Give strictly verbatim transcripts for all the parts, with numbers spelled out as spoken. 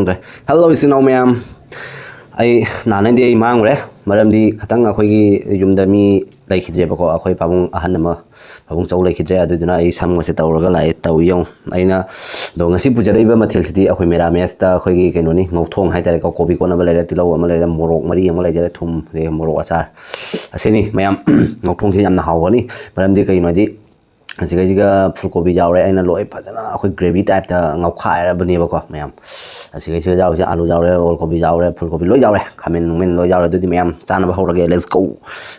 Hello ꯏꯆꯤꯟ ꯏꯅꯥꯎ ꯃꯌꯥꯝ, ꯑꯩ ꯅꯍꯥꯟꯅꯩꯗꯤ ꯑꯩ ꯃꯥꯡꯉꯨꯔꯦ꯫ ꯃꯔꯝꯗꯤ ꯈꯤꯇꯪ ꯑꯩꯈꯣꯏꯒꯤ ꯌꯨꯝꯗ ꯃꯤ ꯂꯩꯈꯤꯗ꯭ꯔꯦꯕꯀꯣ, ꯑꯩꯈꯣꯏ ꯄꯥꯕꯨꯡ ꯑꯍꯟ ꯑꯃ, ꯄꯥꯕꯨꯡ ꯆꯧ ꯂꯩꯈꯤꯗ꯭ꯔꯦ꯫ ꯑꯗꯨꯗꯨꯅ ꯑꯩ ꯁꯝꯒꯁꯦ ꯇꯧꯔꯒ ꯂꯥꯛꯑꯦ꯫ ꯇꯧꯏ ꯌꯦꯡꯉꯨ꯫ ꯑꯩꯅ ꯑꯗꯣ ꯉꯁꯤ ꯄꯨꯖꯔꯛꯏꯕ ꯃꯊꯦꯜꯁꯤꯗꯤ ꯑꯩꯈꯣꯏ ꯃꯦꯔꯥꯃꯦꯁꯇ ꯑꯩꯈꯣꯏꯒꯤ ꯀꯩꯅꯣꯅꯤ, ꯉꯧꯊꯣꯡ ꯍꯥꯏꯇꯥꯔꯦꯀꯣ꯫ ꯀꯣꯕꯤ ꯀꯣꯠꯅꯕ ꯂꯩꯔꯦ, ꯇꯤꯜꯍꯧ ꯑꯃ ꯂꯩꯔꯦ, ꯃꯣꯔꯣꯛ ꯃꯔꯤ ꯑꯃ ꯂꯩꯖꯔꯦ, ꯊꯨꯝ, ꯑꯗꯒꯤ ꯃꯣꯔꯣꯛ ꯑꯆꯥꯔ꯫ ꯑꯁꯤꯅꯤ ꯃꯌꯥꯝ꯫ ꯉꯧꯊꯣꯡꯁꯤ ꯌꯥꯝꯅ ꯍꯥꯎꯒꯅꯤ꯫ ꯃꯔꯝꯗꯤ ꯀꯩꯒꯤꯅꯣ ꯍꯥꯏꯗꯤ ꯑꯁꯤꯈꯩꯁꯤꯒ ꯐꯨꯜ ꯀꯣꯕꯤ ꯌꯥꯎꯔꯦ꯫ ꯑꯩꯅ ꯂꯣꯏ ꯐꯖꯅ ꯑꯩꯈꯣꯏ ꯒ꯭ꯔꯦꯚꯤ ꯇꯥꯏꯞꯇ ꯉꯧꯈꯥꯏꯔꯕꯅꯦꯕꯀꯣ ꯃꯌꯥꯝ꯫ ꯑꯁꯤꯈꯩꯁꯤꯒ ꯌꯥꯎꯔꯤꯁꯦ ꯑꯥꯂꯨ ꯌꯥꯎꯔꯦ, ꯑꯣꯜ ꯀꯣꯕꯤ ꯌꯥꯎꯔꯦ, ꯐꯨꯜ ꯀꯣꯕꯤ ꯂꯣꯏ ꯌꯥꯎꯔꯦ, ꯈꯥꯃꯦꯟ ꯅꯨꯡꯃꯦꯟ ꯂꯣꯏ ꯌꯥꯎꯔꯦ꯫ ꯑꯗꯨꯗꯤ ꯃꯌꯥꯝ ꯆꯥꯅꯕ ꯍꯧꯔꯒꯦ꯫ Let's go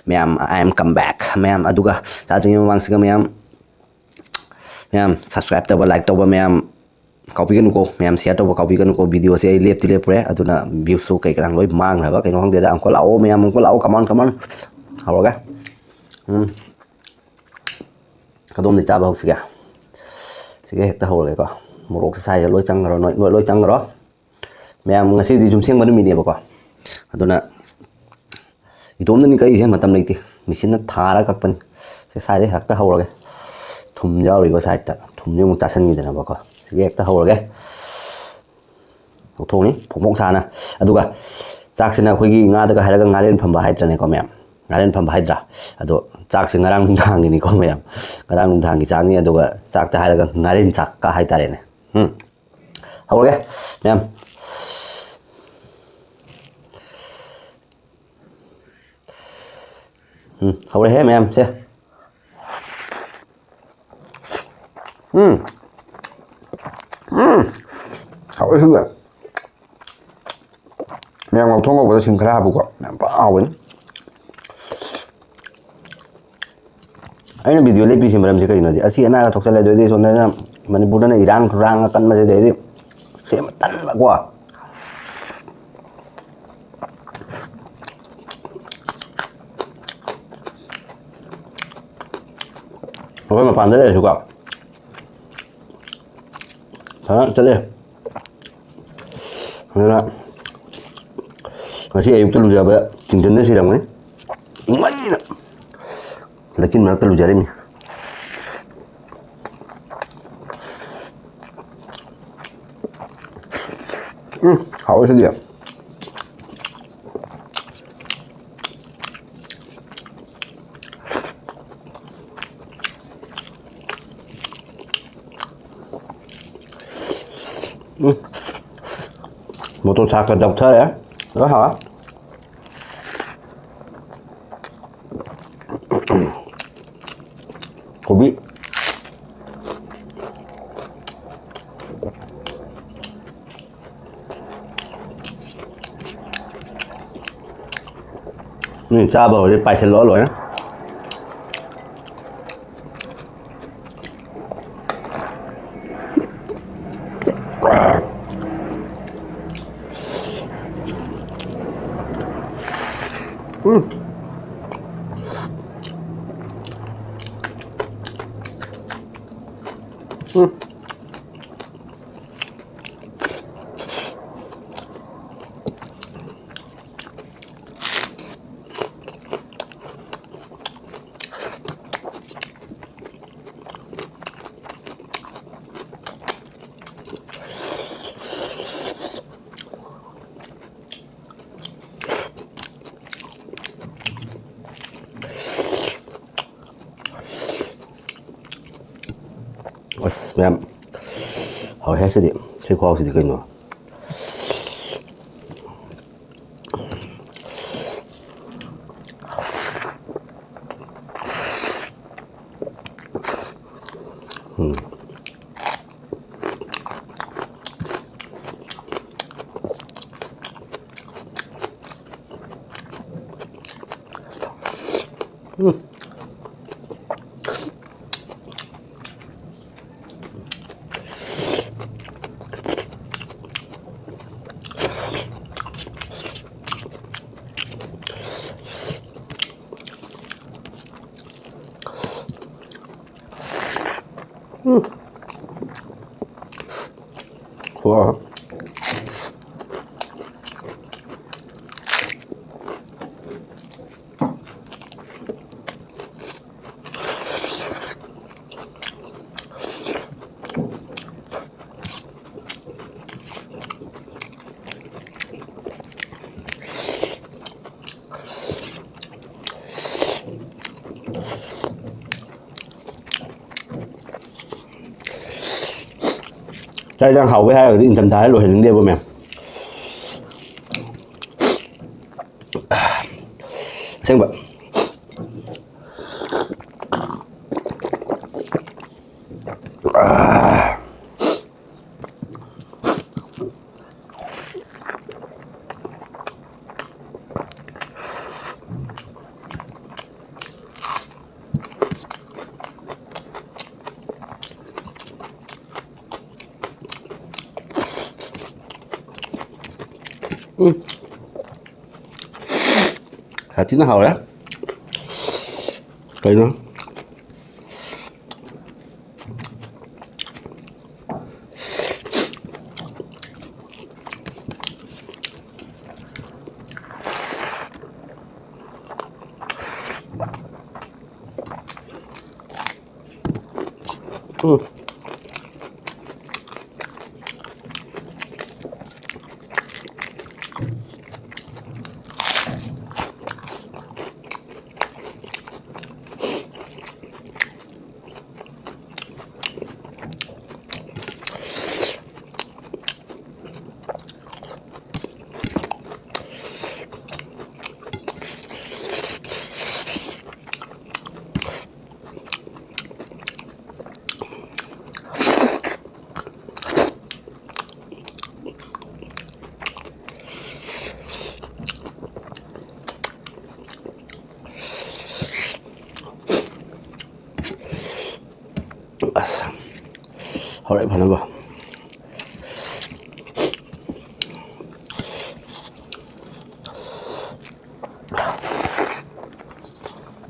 ꯃꯌꯥꯝ꯫ I am come back ꯃꯌꯥꯝ꯫ ꯑꯗꯨꯒ ꯆꯥꯗ꯭ꯔꯤꯉꯩ ꯃꯃꯥꯡꯁꯤꯒ ꯃꯌꯥꯝ, ꯃꯌꯥꯝ subscribe ꯇꯧꯕ, like ꯇꯧꯕ ꯃꯌꯥꯝ ꯀꯥꯎꯕꯤꯒꯅꯨꯀꯣ꯫ ꯃꯌꯥꯝ share ꯇꯧꯕ ꯀꯥꯎꯕꯤꯒꯅꯨꯀꯣ꯫ Video ꯁꯦ ꯑꯩ ꯂꯦꯞꯇꯤ ꯂꯦꯞꯄꯨꯔꯦ, ꯑꯗꯨꯅ views ꯁꯨ ꯀꯩ ꯀꯔꯥꯡ ꯂꯣꯏ ꯃꯥꯡꯈ꯭ꯔꯕ ꯀꯩꯅꯣ ꯈꯪꯗꯦꯗ꯫ ꯑꯃꯨꯛꯀ ꯂꯥꯛꯑꯣ ꯃꯌꯥꯝ, ꯑꯃꯨꯛꯀ ꯂꯥꯛꯑꯣ꯫ Come on, come on꯫ ꯍꯧꯔꯒꯦ꯫ ꯎꯝ꯫ ꯀꯗꯣꯝꯗꯩ ꯆꯥꯕ ꯍꯧꯁꯤꯒꯦ? ꯁꯤꯒ ꯍꯦꯛꯇ ꯍꯧꯔꯒꯦꯀꯣ꯫ ꯃꯣꯔꯣꯛꯁꯦ ꯁꯥꯏꯁꯦ ꯂꯣꯏ ꯆꯪꯈ꯭ꯔꯣ, ꯅꯣꯏ, ꯅꯣꯏ ꯂꯣꯏ ꯆꯪꯈ꯭ꯔꯣ꯫ ꯃꯌꯥꯝ, ꯉꯁꯤꯗꯤ ꯌꯨꯝꯁꯦꯡꯕ ꯅꯨꯃꯤꯠꯅꯦꯕꯀꯣ꯫ ꯑꯗꯨꯅ ꯏꯇꯣꯝꯗꯅꯤ ꯀꯛꯏꯁꯦ, ꯃꯇꯝ ꯂꯩꯇꯦ꯫ Machine ꯅ ꯊꯥꯔ ꯀꯛꯄꯅꯤ꯫ ꯁꯤ ꯁꯥꯏꯗꯩ ꯍꯦꯛꯇ ꯍꯧꯔꯒꯦ꯫ ꯊꯨꯝ ꯌꯥꯎꯔꯤꯀꯣ side ꯇ꯫ ꯊꯨꯝꯁꯦ ꯑꯃꯨꯛ ꯆꯥꯁꯤꯟꯈꯤꯗꯅꯕꯀꯣ꯫ ꯁꯤꯒ ꯍꯦꯛꯇ ꯍꯧꯔꯒꯦ꯫ ꯂꯧꯊꯣꯛꯅꯤ ꯐꯣꯡ ꯐꯣꯡ ꯁꯥꯅ꯫ ꯑꯗꯨꯒ ꯆꯥꯛꯁꯤꯅ ꯑꯩꯈꯣꯏꯒꯤ ꯉꯥꯗꯒ ꯍꯥꯏꯔꯒ ꯉꯥꯔꯦꯟ ꯐꯝꯕ ꯍꯥꯏꯗ꯭ꯔꯅꯦꯀꯣ ꯃꯌꯥꯝ? ꯉꯥꯔꯦꯟ ꯐꯝꯕ ꯍꯥꯏꯗ꯭ꯔꯥ? ꯑꯗꯣ ꯆꯥꯛꯁꯦ ꯉꯔꯥꯡ ꯅꯨꯡꯗꯥꯡꯒꯤꯅꯤꯀꯣ ꯃꯌꯥꯝ꯫ ꯉꯔꯥꯡ ꯅꯨꯡꯗꯥꯡꯒꯤ ꯆꯥꯛꯅꯤ꯫ ꯑꯗꯨꯒ ꯆꯥꯛꯇ ꯍꯥꯏꯔꯒ ꯉꯥꯔꯦꯟ ꯆꯥꯛꯀ ꯍꯥꯏꯇꯥꯔꯦꯅꯦ꯫ ꯎꯝ꯫ ꯍꯧꯔꯒꯦ ꯃꯌꯥꯝ꯫ ꯎꯝ, ꯍꯧꯔꯦꯍꯦ ꯃꯌꯥꯝ, ꯁꯦ꯫ ꯎꯝ꯫ ꯎꯝ꯫ ꯍꯥꯎꯋꯦ ꯁꯤꯡꯖꯨ꯫ ꯃꯌꯥꯝ ꯉꯧꯊꯣꯡ ꯉꯧꯕꯗ ꯁꯤꯡ ꯈꯔ ꯍꯥꯞꯄꯨꯀꯣ꯫ ꯃꯌꯥꯝ ꯄꯪꯍꯥꯎ ꯍꯥꯎꯕꯅꯤ꯫ ꯑꯩꯅ video ꯂꯦꯞꯄꯤꯁꯤ ꯃꯔꯝꯁꯤ ꯀꯩꯅꯣꯗꯤ, ꯑꯁꯤ ꯑꯅꯥ ꯊꯣꯛꯆꯜꯂꯦ, ꯑꯗꯨꯗꯩꯗꯤ ꯁꯣꯝꯗꯅ ꯃꯅꯤꯄꯨꯔꯗꯅ ꯏꯔꯥꯡ ꯊꯨꯔꯥꯡ ꯑꯀꯟꯕꯁꯦ, ꯑꯗꯩꯗꯤ ꯁꯦꯝꯕ ꯇꯟꯕꯀꯣ꯫ ꯑꯩꯈꯣꯏ ꯃꯄꯥꯟꯗ ꯂꯩꯔꯁꯨꯀꯣ, ꯐꯖꯅ ꯆꯠꯂꯦ꯫ ꯑꯗꯨꯅ ꯉꯁꯤ ꯑꯌꯨꯛꯇ ꯂꯨꯖꯕ ꯆꯤꯡꯖꯟꯗ ꯁꯤꯔꯝꯒꯅꯤ꯫ ꯏꯪꯃꯟꯒꯤꯗꯅ ꯂꯩꯆꯤꯟ ꯃꯔꯛꯇ ꯂꯨꯖꯔꯤꯃꯤ꯫ ꯎꯝ, ꯍꯥꯎꯋꯦ ꯁꯤꯗꯤ꯫ ꯎꯝ꯫ Motor cycle ꯇꯧꯊꯔꯦ꯫ ꯂꯣꯏ ꯍꯥꯎꯔꯦ꯫ ꯀꯣꯕꯤ꯫ ꯅꯣꯏ ꯆꯥꯕ ꯍꯧꯔꯗꯤ ꯄꯥꯏꯁꯤꯜꯂꯣ ꯂꯣꯏꯅ꯫ ꯎꯝ꯫ ꯎꯝ꯫ ꯑꯁ, ꯃꯌꯥꯝ ꯍꯥꯎꯋꯦ ꯍꯥꯏꯁꯤꯗꯤ꯫ ꯁꯤ ꯈꯨꯍꯥꯎꯁꯤꯗꯤ ꯀꯩꯅꯣ? ꯎꯝ꯫ ꯎꯝ꯫ ꯎꯝ꯫ ꯍꯣꯏ꯫ ꯆꯥꯛ ꯏꯟꯖꯥꯡ ꯍꯥꯎꯕꯩ ꯍꯥꯏꯔꯒꯗꯤ ꯏꯪꯊꯝꯊꯥ ꯍꯥꯏꯔ ꯂꯣꯏꯍꯟꯅꯤꯡꯗꯦꯕ, ꯃꯌꯥꯝ꯫ ꯑꯁꯦꯡꯕ꯫ ꯎꯝ꯫ ꯁꯥꯊꯤꯅ ꯍꯥꯎꯔꯦ꯫ ꯀꯩꯅꯣ? ꯎꯝ꯫ ꯑꯁ, ꯍꯧꯔꯛꯑꯦ ꯐꯅꯕ꯫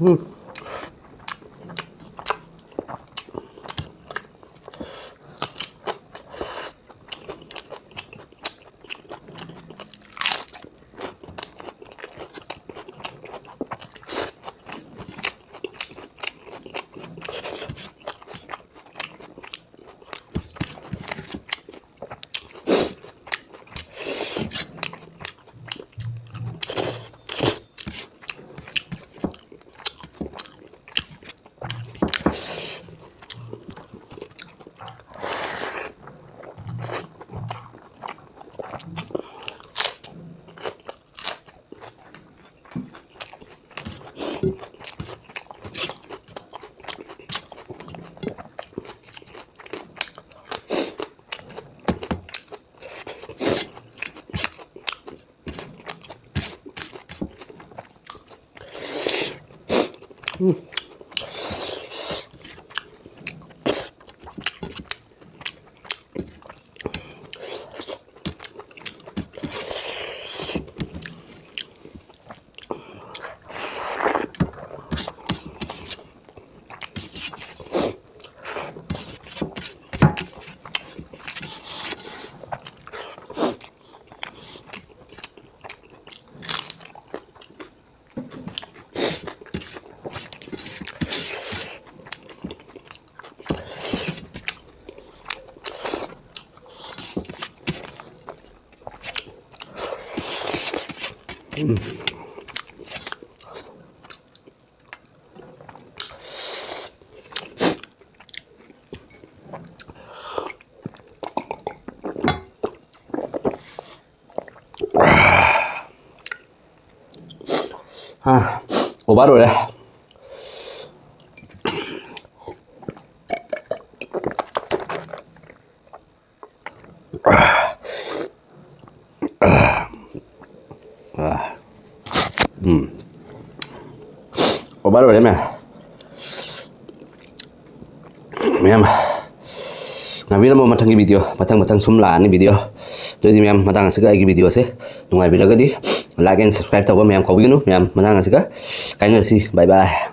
ꯎꯝ꯫ ꯎꯝ꯫ ꯑꯥ, ꯑꯣꯚꯔ ꯑꯣꯏꯔꯦ꯫ ꯑꯥ, ꯎꯝ꯫ ꯑꯣꯚꯔ ꯑꯣꯏꯔꯦ ꯃꯌꯥꯝ꯫ ꯃꯌꯥꯝ, ꯉꯥꯏꯕꯤꯔꯝꯃꯣ, ꯃꯊꯪꯒꯤ video, ꯃꯊꯪ ꯃꯊꯪ ꯁꯨꯝ ꯂꯥꯛꯑꯅꯤ video꯫ ꯑꯗꯨꯗꯤ ꯃꯌꯥꯝ, ꯃꯇꯥꯡ ꯑꯁꯤꯒ ꯑꯩꯒꯤ video ꯑꯁꯦ ꯅꯨꯡꯉꯥꯏꯕꯤꯔꯒꯗꯤ like and subscribe ꯇꯧꯕ ꯃꯌꯥꯝ ꯀꯥꯎꯕꯤꯒꯅꯨ꯫ ꯃꯌꯥꯝ, ꯃꯇꯥꯡ ꯑꯁꯤꯒ ꯀꯥꯏꯅꯔꯁꯤ꯫ Bye bye꯫